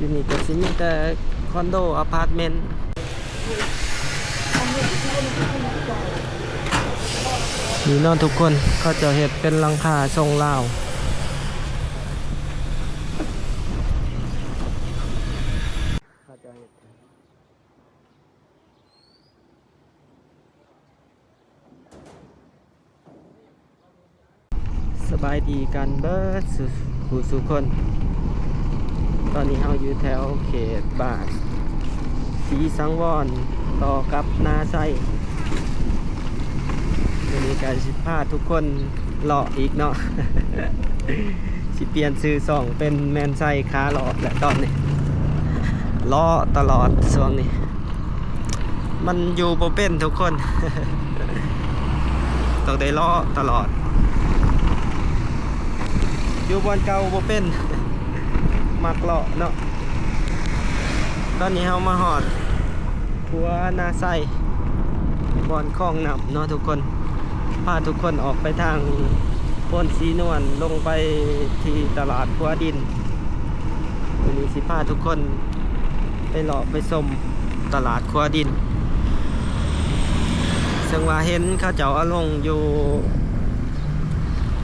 ຢູ່ນີ້ກໍຊິມີແຕ່ຄອນໂດ ອາພາດເມັນ. ນີ້ເນາະທຸກຄົນ, ເຂົາເຈົ້າເຮັດເປັນຫຼັງຄາຊົງລາວ. ເຂົາເຈົ້າເຮັດ ສະບາຍດີກັນເບິດສູ່ ສູ່ຄົນ. ຕອນນີ້ເຮົາຢູ່ແຖວເຂດບ້ານສີສັງວອນ ຕໍ່ກັບນາໄຊ. ມື້ນີ້ກໍຊິພາທຸກຄົນ ເລາະອີກເນາະ ຊິປ່ຽນຊື່ຊ່ອງເປັນແມ່ນໄຊຂາເລາະແຫຼະ. ຕອນນີ້ເລາະຕະຫຼອດຊ່ວງນີ້ ມັນຢູ່ບໍ່ເປັນທຸກຄົນ ຕ້ອງໄດ້ເລາະຕະຫຼອດ ຢູ່ບ່ອນເກົ່າບໍ່ເປັນ ມັກເລາະເນາະ. ຕອນນີ້ເຮົາມາຮອດຂົວນາໄຊ ບ່ອນຄອງນ້ຳເນາະທຸກຄົນ. ພາທຸກຄົນອອກໄປທາງໂພນສີນວນ ລົງໄປທີ່ຕະຫຼາດຂົວດິນ. ມື້ນີ້ຊິພາທຸກຄົນໄປເລາະໄປຊົມຕະຫຼາດຂົວດິນ ເຊິ່ງວ່າເຫັນເຂົາເຈົ້າເອົາລົງຢູ່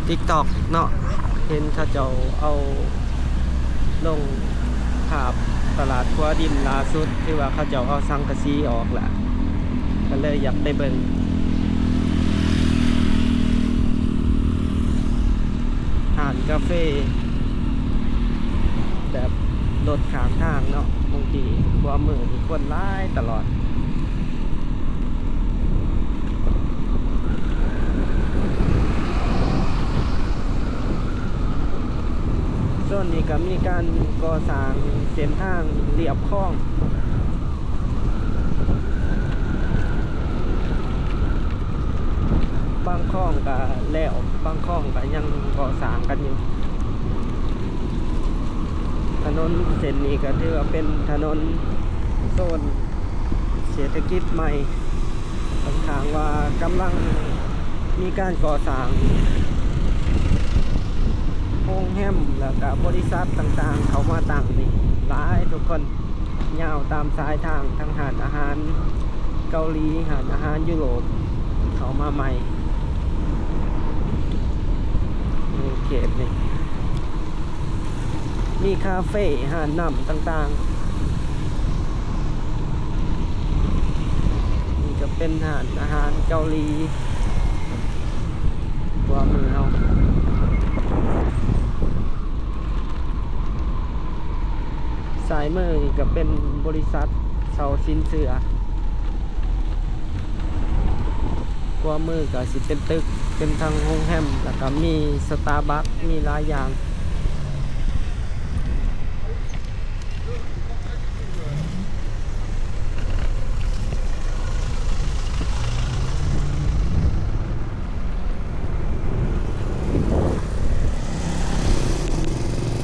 TikTok ເນາະ, ເຫັນເຂົາເຈົ້າເອົາລົງພາບຕະຫຼາດຂົວດິນລ່າສຸດ ທີ່ວ່າເຂົາເຈົ້າເອົາສັງກະສີອອກລະ ກໍເລີຍຢາກໄປເບິ່ງ. ຮ້ານກາເຟແບບລົດຂ້າງທາງເນາະ, ບາງທີຂົວາມືນີ້ຄົນຫຼາຍຕະຫຼອດ. ໂຊນນີ້ກໍມີການກໍ່ສ້າງເສັ້ນທາງລຽບຄອງ. ບາງຄອງກະແລ້ວ ບາງຄອງກະຍັງກໍ່ສ້າງກັນຢູ່. ຖະໜົນເສັ້ນນີ້ກະຖືວ່າເປັນຖະໜົນໂຊນເສດຖະກິດໃໝ່ ຂ້ອນຂ້າງວ່າກຳລັງມີການກໍ່ສ້າງໂຮງແຮມ ແລ້ວກະບໍລິສັດຕ່າງໆເຂົ້າມາຕັ້ງນີ້ຫຼາຍທຸກຄົນ. ຍາວຕາມສາຍທາງ ທັງຮ້ານອາຫານເກົາຫຼີ ຮ້ານອາຫານຢູໂຣບເຂົ້າມາໃໝ່. ເຂດນີ້ມີຄາເຟ ຮ້ານນ້ຳຕ່າງໆ. ນີ້ກໍເປັນຮ້ານອາຫານເກົາຫຼີ ຂວາມືເຮົາ. ຊ້າຍມືນີ້ກໍເປັນບໍລິສັດເຊົ່າສິນເຊື່ອ. ຂວາມືກໍຊິເປັນຕຶກ ເປັນທັງໂຮງແຮມ ແລ້ວກໍມີສະຕາບັກ ມີຫຼາຍຢ່າງ.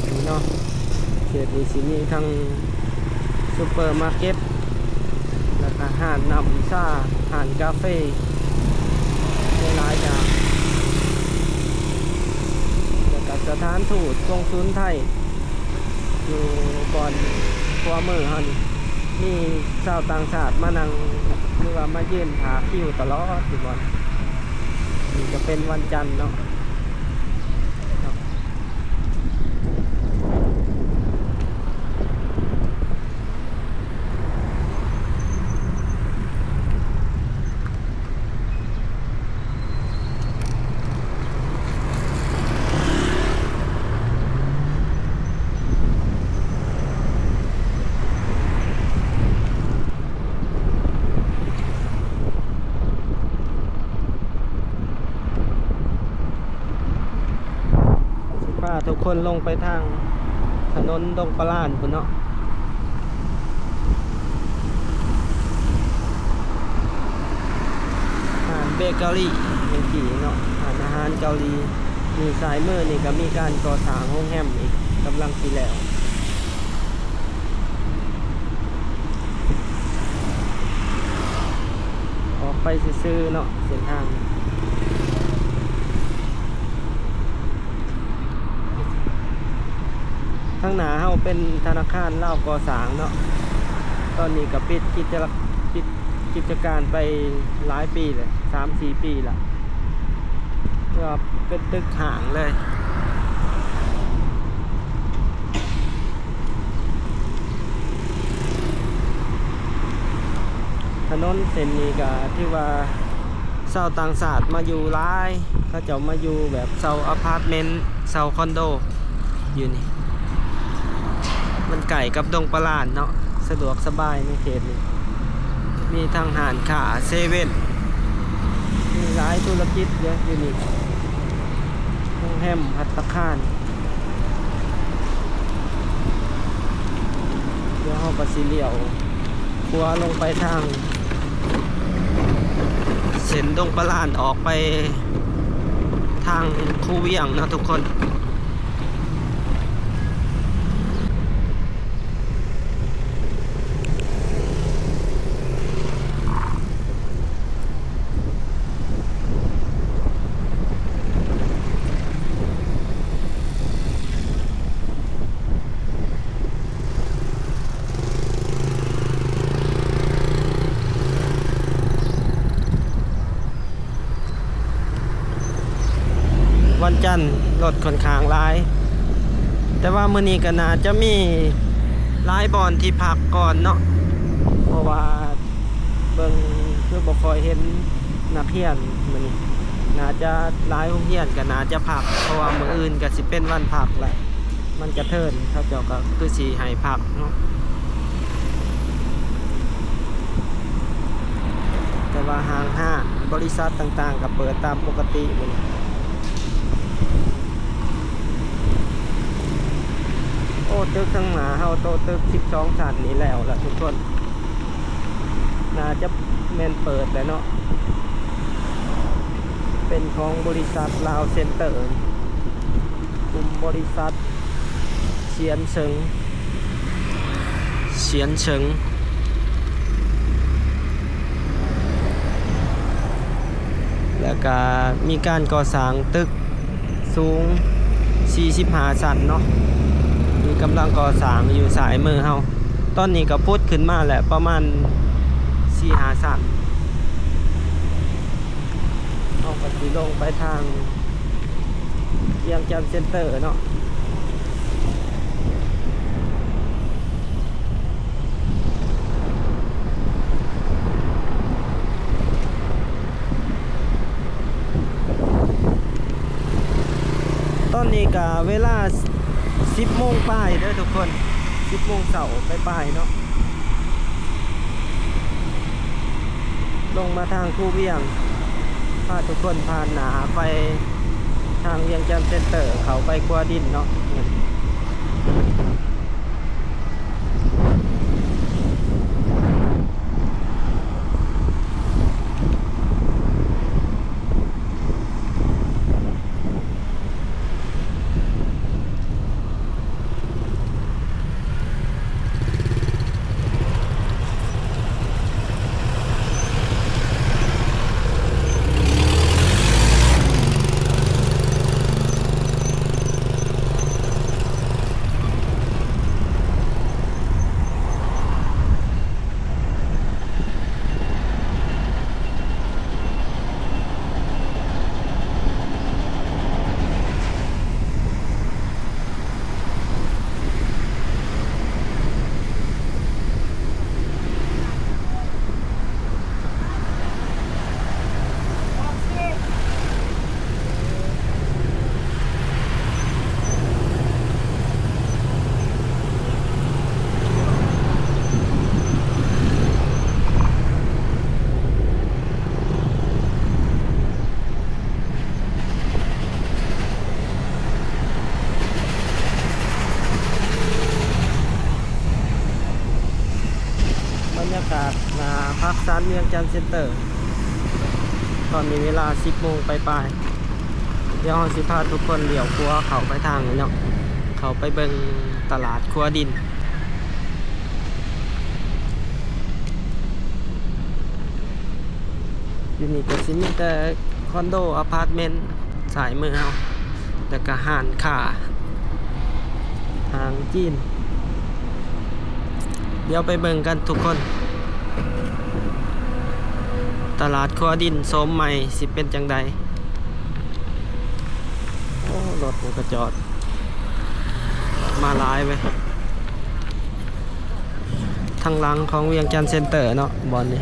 ນີ້ເນາະ ເຂດນີ້ຊິມີທັງຊຸບເປີມາເກັດ ແລ້ວກະຮ້ານນ້ຳຊາ ຮ້ານກາເຟ ຫຼາຍໆຢ່າງ ແລ້ວກະສະຖານທູດກົງສຸນໄທ ຢູ່ບ່ອນຂວາມືເຮົານີ້ ມີຊາວຕ່າງຊາດມານັ່ງ ຫຼືວ່າມາຢືນຖ້າຄິວຕະຫຼອດຢູ່ບ່ອນນີ້. ນີ້ກະເປັນວັນຈັນເນາະ. ຊິພາທຸກຄົນລົງໄປທາງຖະໜົນດົງປະລານພຸ້ນເນາະ. ຮ້ານເບເກີຣີຈັ່ງຊີ້ເນາະ ຮ້ານອາຫານເກົາຫຼີ. ຢູ່ຊ້າຍມືນີ້ກໍມີການກໍ່ສ້າງໂຮງແຮມອີກ ກຳລັງຊິແລ້ວ. ອອກໄປຊື່ໆເນາະ ເສັ້ນທາງ. ທາງໜ້າເຮົາເປັນທະນາຄານລາວກໍ່ສ້າງເນາະ, ຕອນນີ້ກໍປິດກິດຈະ ປິດກິດຈະການໄປຫຼາຍປີແລ້ວ ສາມສີ່ປີລະ ເປັນຕຶກຮ້າງເລີຍ. ຖະໜົນເສັ້ນນີ້ກໍຖືວ່າຊາວຕ່າງຊາດມາຢູ່ຫຼາຍ, ເຂົາເຈົ້າມາຢູ່ແບບເຊົ່າອາພາດເມັນ ເຊົ່າຄອນໂດຢູ່ນີ້. ມັນໃກ້ກັບດົງປະລານເນາະ, ສະດວກສະບາຍໃນເຂດນີ້. ມີທັງຮ້ານຄ້າ ເຊເວັ່ນ ມີຫຼາຍທຸລະກິດເດ້ຢູ່ນີ້, ໂຮງແຮມ ພັດຕາຄານ. ດຽວເຮົາກໍຊິລ້ຽວຂວາລົງໄປທາງເສັ້ນດົງປະລານ ອອກໄປທາງຄູວຽງເນາະທຸກຄົນ. ວັນຈັນລົດຂ້ອນຂ້າງຫຼາຍ, ແຕ່ວ່າມື້ນີ້ກໍໜ້າຈະມີຫຼາຍບ່ອນທີ່ພັກກ່ອນເນາະ, ເພາະວ່າເບິ່ງຄືບໍ່ຄ່ອຍເຫັນນັກຮຽນມື້ນີ້, ໜ້າຈະຫຼາຍໂຮງຮຽນກໍໜ້າຈະພັກ ເພາະວ່າມື້ອື່ນກໍຊິເປັນວັນພັກແລ້ວ. ມັນກະເທີນ ເຂົາເຈົ້າກໍຄືຊິໃຫ້ພັກເນາະ, ແຕ່ວ່າຫ້າງຮ້ານ ບໍລິສັດຕ່າງໆ ກໍເປີດຕາມປົກກະຕິມື້ນີ້. ໂອ້ ຕຶກທາງໜ້າເຮົາ ໂຕະຕຶກສິບສອງຊັ້ນນີ້ແລ້ວລະທຸກຄົນ, ໜ້າຈະແມ່ນເປີດແລ້ວເນາະ. ເປັນຂອງບໍລິສັດລາວເຊັນເຕີ ກຸ່ມບໍລິສັດຊຽນເຊີງ ຊຽນເຊີງ ແລ້ວກະມີການກໍ່ສ້າງຕຶກສູງສີ່ສິບຫ້າຊັ້ນເນາະ ທີ່ກຳລັງກໍ່ສ້າງຢູ່ຊ້າຍມືເຮົາ. ຕອນນີ້ກໍຜຸດຂຶ້ນມາແລ້ວປະມານສີ່ຫ້າຊັ້ນ. ເຮົາກໍຊິລົງໄປທາງວຽງຈັນເຊັນເຕີເນາະ. ຕອນນີ້ກະເວລາສິບໂມງປາຍເດີທຸກຄົນ, ສິບໂມງເຊົ້າປາຍໆເນາະ. ລົງມາທາງຄູວຽງ ພາທຸກຄົນຜ່ານໜ້າໄຟທາງວຽງຈັນເຊັນເຕີ ເຂົ້າໄປຂົວດິນເນາະ. ບັນຍາກາດໜ້າພາກສານວຽງຈັນເຊັນເຕີ ຕອນນີ້ເວລາສິບໂມງປາຍໆ. ດຽວເຮົາຊິພາທຸກຄົນລ້ຽວຂວາເຂົ້າໄປທາງນີ້ເນາະ, ເຂົ້າໄປເບິ່ງຕະຫຼາດຂົວດິນ. ຢູ່ນີ້ກໍຊິມີແຕ່ຄອນໂດ ອາພາດເມັນ ຊ້າຍມືເຮົາ ແລ້ວກໍຮ້ານຄ້າ. ຫ້າງຈີນ. ດຽວໄປເບິ່ງກັນທຸກຄົນ ຕະຫຼາດຂົວດິນໂສມໃໝ່ຊິເປັນຈັ່ງໃດ. ໂອ້ ລົດມັນກໍຈອດມາຫຼາຍເວີຍ. ທາງຫຼັງຂອງວຽງຈັນເຊັນເຕີເນາະ ບ່ອນນີ້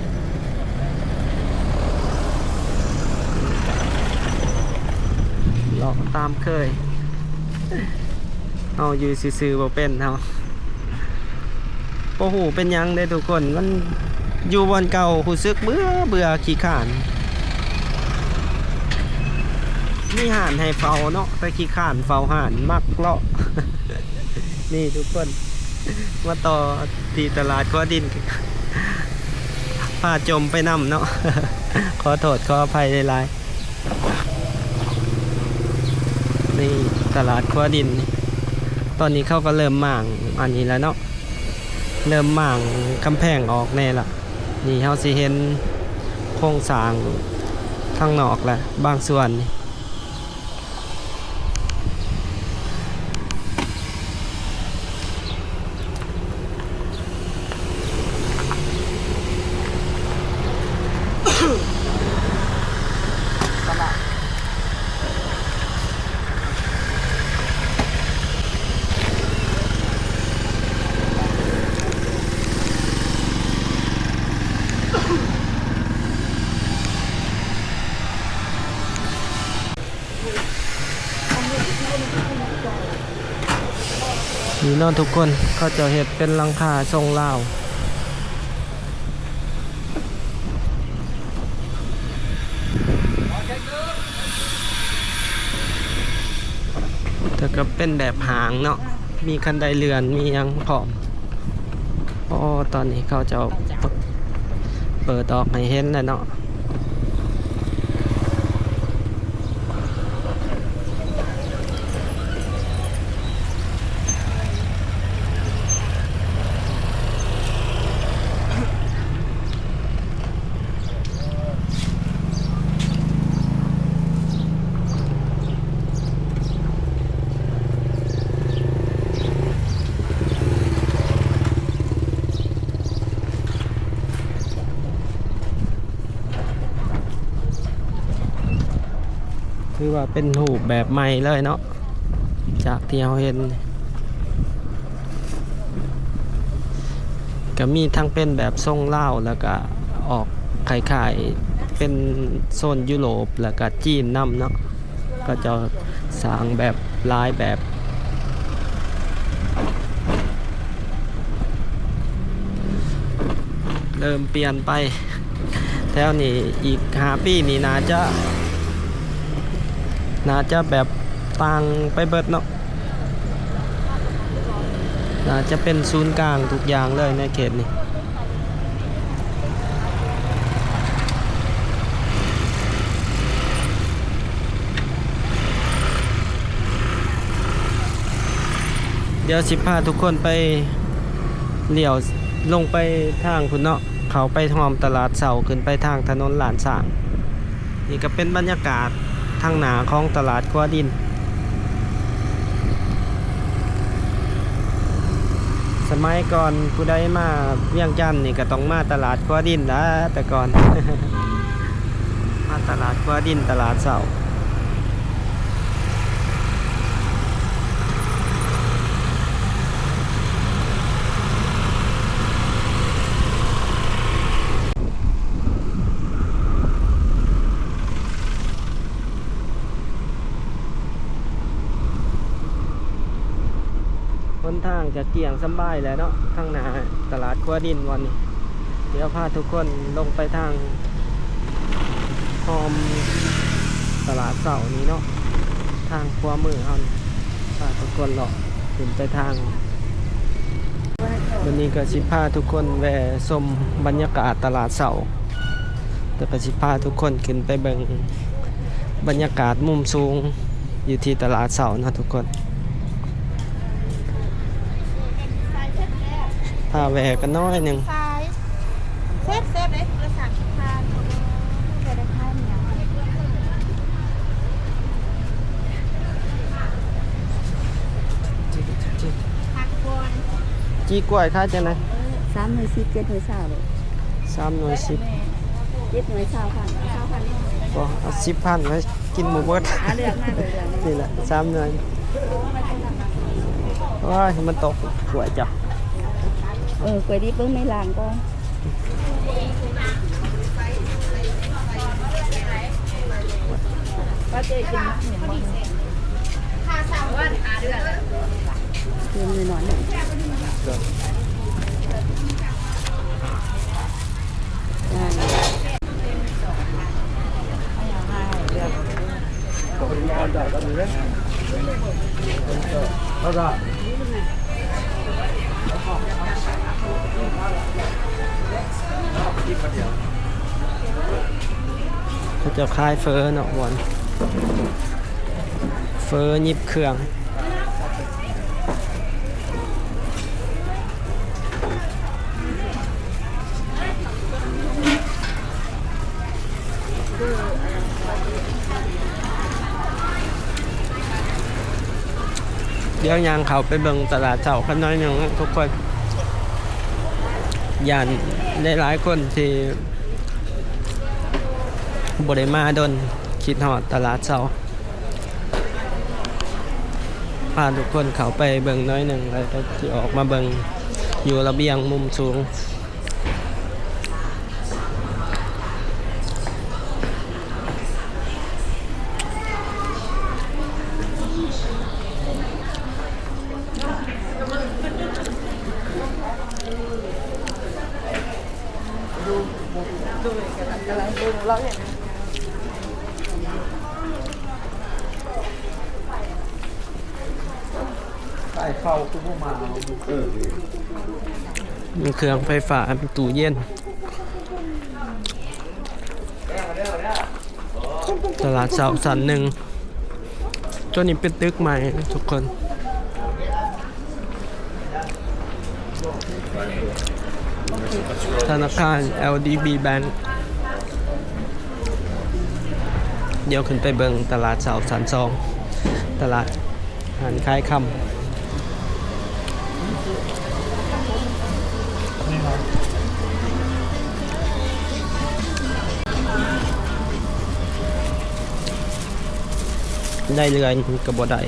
ເລາະຕາມເຄີຍ. ເຮົາຢູ່ຊື່ໆບໍ່ເປັນ ເຮົາບໍ່ຮູ້ເປັນຫຍັງເດ້ທຸກຄົນ. ມັນຢູ່ບ່ອນເກົ່າ ຮູ້ສຶກເບື່ອໆ ຂີ້ຄ້ານ. ມີຮ້ານໃຫ້ເຝົ້າເນາະ ແຕ່ຂີ້ຄ້ານເຝົ້າຮ້ານ ມັກເລາະ. ນີ້ທຸກຄົນ ມາຕໍ່ທີ່ຕະຫຼາດຂົວດິນ ພາຈົມໄປນຳເນາະ ຂໍໂທດຂໍອະໄພຫຼາຍໆ. ນີ້ຕະຫຼາດຂົວດິນ ຕອນນີ້ເຂົາກໍເລີ່ມມ້າງອັນນີ້ແລ້ວເນາະ ເລີ່ມມ້າງກຳແພງອອກແດ່ລະ. ນີ້ເຮົາຊິເຫັນໂຄງສ້າງທາງນອກລະບາງສ່ວນນີ້. ນີ້ເນາະທຸກຄົນ ເຂົາເຈົ້າເຮັດເປັນຫຼັງຄາຊົງລາວ ແຕ່ກໍເປັນແບບຫ້າງເນາະ ມີຄັນໄດເລື່ອນ ມີຫຍັງພ້ອມ. ໂອ້ ຕອນນີ້ເຂົາເຈົ້າເປີດອອກໃຫ້ເຫັນແລ້ວເນາະ. ຖືວ່າເປັນຮູບແບບໃໝ່ເລີຍເນາະ ຈາກທີ່ເຮົາເຫັນ ກໍມີທັງເປັນແບບຊົງລາວ ແລ້ວກະອອກຄ້າຍໆເປັນໂຊນຢູໂຣບ ແລ້ວກະຈີນນຳເນາະ. ເຂົາເຈົ້າສ້າງແບບຫຼາຍແບບ ເລີ່ມປ່ຽນໄປ. ແຖວນີ້ອີກຫ້າປີນີ້ໜ້າຈະ ໜ້າຈະແບບຕ່າງໄປເບິດເນາະ ໜ້າຈະເປັນສູນກາງທຸກຢ່າງເລີຍໃນເຂດນີ້. ດຽວຊິພາທຸກຄົນໄປລ້ຽວລົງໄປທາງພຸ້ນເນາະ ເຂົ້າໄປຮ່ອມຕະຫຼາດເຊົ້າ ຂຶ້ນໄປທາງຖະໜົນລ້ານຊ້າງ. ນີ້ກໍເປັນບັນຍາກາດທາງໜ້າຂອງຕະຫຼາດຂົວດິນ. ສະໄໝກ່ອນຜູ້ໃດມາວຽງຈັນນີ້ກໍຕ້ອງມາຕະຫຼາດຂົວດິນລະ ແຕ່ກ່ອນ ມາຕະຫຼາດຂົວດິນ ຕະຫຼາດເຊົ້າ. ຫົນທາງຈະກ້ຽງສຳບາຍແຫຼະເນາະ ທາງໜ້າຕະຫຼາດຂົວດິນບ່ອນນີ້. ດຽວພາທຸກຄົນລົງໄປທາງຮ່ອມຕະຫຼາດເຊົ້ານີ້ເນາະ ທາງຂວາມືເຮົານີ້ ພາທຸກຄົນເລາະຂຶ້ນໄປທາງ. ວັນນີ້ກໍຊິພາທຸກຄົນແວ່ຊົມບັນຍາກາດຕະຫຼາດເຊົ້າ ແລ້ວກໍຊິພາທຸກຄົນຂຶ້ນໄປເບິ່ງບັນຍາກາດມຸມສູງຢູ່ທີ່ຕະຫຼາດເຊົ້າເນາະທຸກຄົນ. ພາແວ່ກັນໜ້ອຍໜຶ່ງ. ແຊບໆ ເດ້ ລະສາມສິບພັນ ເຂົາບໍ່ໄດ້ຂາຍຫຍັງ. ມີກ້ວຍຂາຍຈັ່ງໃດ? ສາມໜ່ວຍສິບ ເຈັດໜ່ວຍຊາວລູກ. ສາມໜ່ວຍສິບ ເຈັດໜ່ວຍຊາວພັນ. ຊາວພັນນີ້ບໍ່ ເອົາສິບພັນໄວ້ກິນບໍ່ເບິດ. ອ່າ ເລືອກມາເລີຍ ເລືອກມາ ນີ້ແຫຼະ ສາມໜ່ວຍ. ໂອ້ຍ ມັນຕົກກ້ວຍເຈົ້າ. ເອີ ກ້ວຍດິບເບິ່ງໃນລ່າງກ່ອນ. ວ່າເຈົ້າກິນໝາກຫຍັງບໍ່? ເພີ່ມໜ້ອຍໆ. ເຂົາເຈົ້າຂາຍເຝີເນາະ ບ່ອນເຝີຫຍິບເຄື່ອງ. ດຽວຍ່າງເຂົ້າໄປເບິ່ງຕະຫຼາດເຊົ້າກັນໜ້ອຍໜຶ່ງທຸກຄົນ. ຢ້ານຫຼາຍໆຄົນທີ່ບໍ່ໄດ້ມາດົນ ຄິດຮອດຕະຫຼາດເຊົ້າ. ພາທຸກຄົນເຂົ້າໄປເບິ່ງໜ້ອຍໜຶ່ງ ແລ້ວກໍຊິອອກມາເບິ່ງຢູ່ລະບຽງມຸມສູງ. ມີເຄື່ອງໄຟຟ້າ ມີຕູ້ເຢັນ. ຕະຫຼາດເຊົ້າຊັ້ນໜຶ່ງ ຕົວນີ້ເປັນຕຶກໃໝ່ທຸກຄົນ. ທະນາຄານ ແອລດີບີ Bank. ດຽວຂຶ້ນໄປເບິ່ງຕະຫຼາດເຊົ້າຊັ້ນສອງ ຕະຫຼາດຮ້ານຂາຍຄຳ. ໄດ້ເລື່ອຍກໍບໍ່ໄດ້.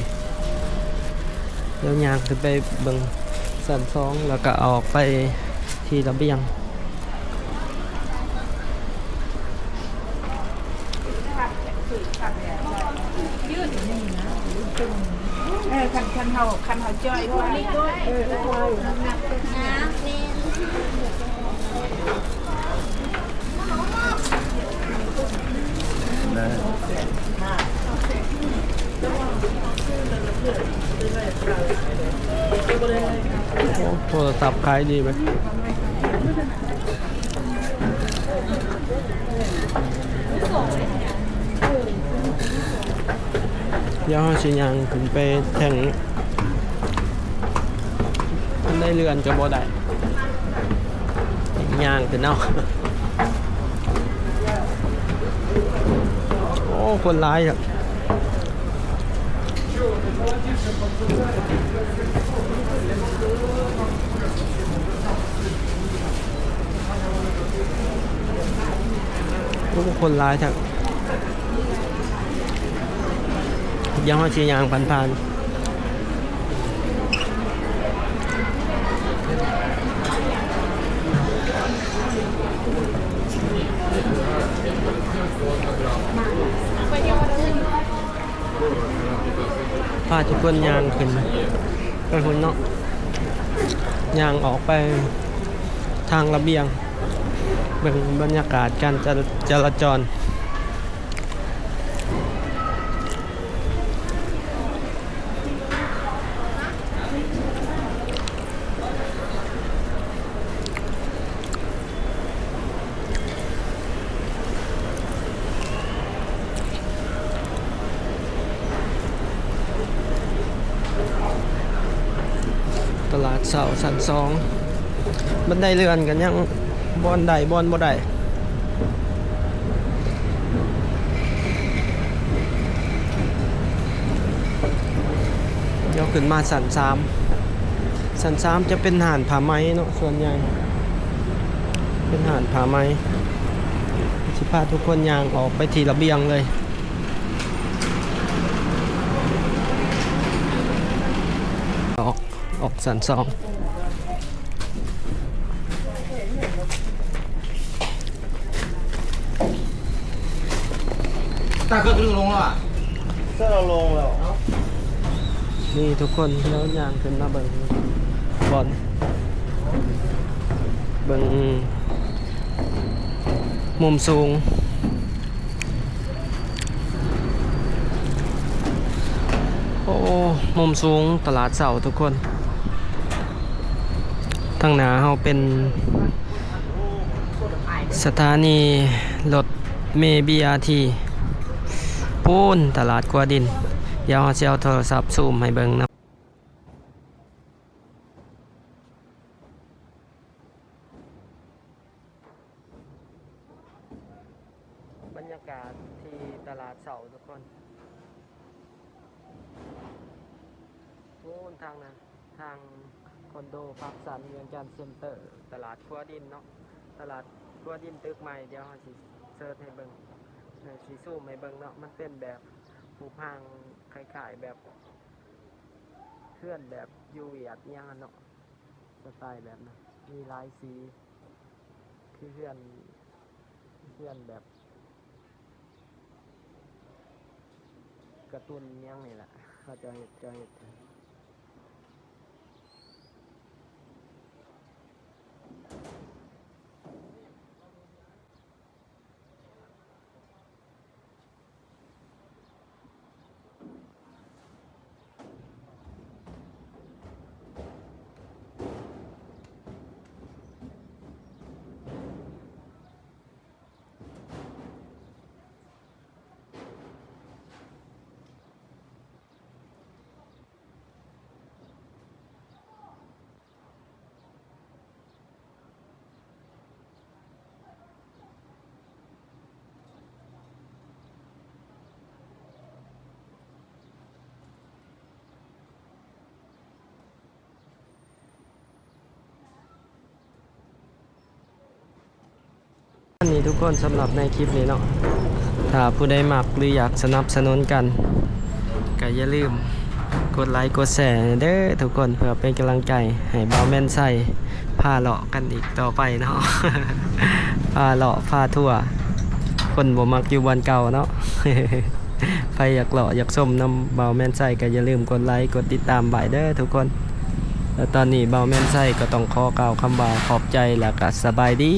ດຽວຍ່າງຂຶ້ນໄປເບິ່ງຊັ້ນສອງ ແລ້ວກໍອອກໄປທີ່ລະບຽງ. ເອີ ຄັນ ຄັນເຮົາ ຄັນເຮົາຈ່ອຍ ເອີ ໂທລະສັບຂາຍດີເວີຍ. ດຽວເຮົາຊິຍ່າງຂຶ້ນໄປແທ່ງນີ້ ຄັນໄດ້ເລື່ອນຈະບໍ່ໄດ້ ຍ່າງຂຶ້ນເອົາ. ໂອ້ ຄົນຫຼາຍຄັກ. ໂອ້ ຄົນຫຼາຍແທ້. ດຽວເຮົາຊິຍ່າງຜ່ານໆ. ພາທຸກຄົນຍ່າງຂຶ້ນໄປພຸ້ນເນາະ, ຍ່າງອອກໄປທາງລະບຽງ ເບິ່ງບັນຍາກາດການຈະ ຈະລາຈອນ. ຕະຫຼາດເຊົ້າຊັ້ນສອງ ບັນໄດເລື່ອນກໍຍັງບ່ອນໄດ້ບ່ອນບໍ່ໄດ້. ດຽວຂຶ້ນມາຊັ້ນສາມ. ຊັ້ນສາມຈະເປັນຮ້ານຜ້າໄໝເນາະ ສ່ວນໃຫຍ່ເປັນຮ້ານຜ້າໄໝ. ຊິພາທຸກຄົນຍ່າງອອກໄປທີ່ລະບຽງເລີຍ. ອອກ ອອກຊັ້ນສອງ. ຕາເກີດລົງແລ້ວອະ ເສີລົງແລ້ວ. ນີ້ທຸກຄົນ ດຽວຍ່າງຂຶ້ນມາເບິ່ງບ່ອນ ເບິ່ງມຸມສູງ. ໂອ້ ມຸມສູງຕະຫຼາດເຊົ້າທຸກຄົນ. ທາງໜ້າເຮົາເປັນສະຖານີລົດເມ ບີອາທີ ປູນຕະຫຼາດຂົວດິນ. ດຽວເຮົາຊິເອົາໂທລະສັບຊູມໃຫ້ເບິ່ງນຳ. ບັນຍາກາດທີ່ຕະຫຼາດເຊົ້າທຸກຄົນ. ໂອ້ ທາງນັ້ນ ທາງຄອນໂດພາກສັນວຽງຈັນເຊັນເຕີ ຕະຫຼາດຂົວດິນເນາະ. ຕະຫຼາດຂົວດິນຕຶກໃໝ່ ດຽວເຮົາຊິເຊີດໃຫ້ເບິ່ງ ເອີ ຊິຊູມໃຫ້ເບິ່ງເນາະ. ມັນເປັນແບບຮູບຮ່າງຄ້າຍໆແບບເຮືອນແບບຢູ່ຫວຽດຫຍັງຫັ້ນເນາະ. ສະໄຕແບບນັ້ນ ມີຫຼາຍສີ ຄືເຮືອນ ເຮືອນແບບກາຕູນຫຍັງນີ້ແຫຼະ ເຂົາເຈົ້າເຮັດ ເຈົ້າເຮັດ. ອັນນີ້ທຸກຄົນ ສຳລັບໃນຄລິບນີ້ເນາະ ຖ້າຜູ້ໃດມັກ ຫຼື ຢາກສະໜັບສະໜູນກັນ ກໍຢ່າລືມກົດໄລກົດແຊເດີທຸກຄົນ ເພື່ອເປັນກຳລັງໃຈໃຫ້ບ່າວແມ່ນໄຊພາເລາະກັນອີກຕໍ່ໄປເນາະ. ພາເລາະພາທົວ ຄົນບໍ່ມັກຢູ່ບ່ອນເກົ່າເນາະ. ໃຜຢາກເລາະຢາກຊົມນຳບ່າວແມ່ນໄຊ ກໍຢ່າລືມກົດໄລກົດຕິດຕາມໄວ້ເດີທຸກຄົນ. ແລະ ຕອນນີ້ບ່າວແມ່ນໄຊກໍຕ້ອງຂໍກ່າວຄຳວ່າຂອບໃຈ ແລະ ກໍສະບາຍດີ.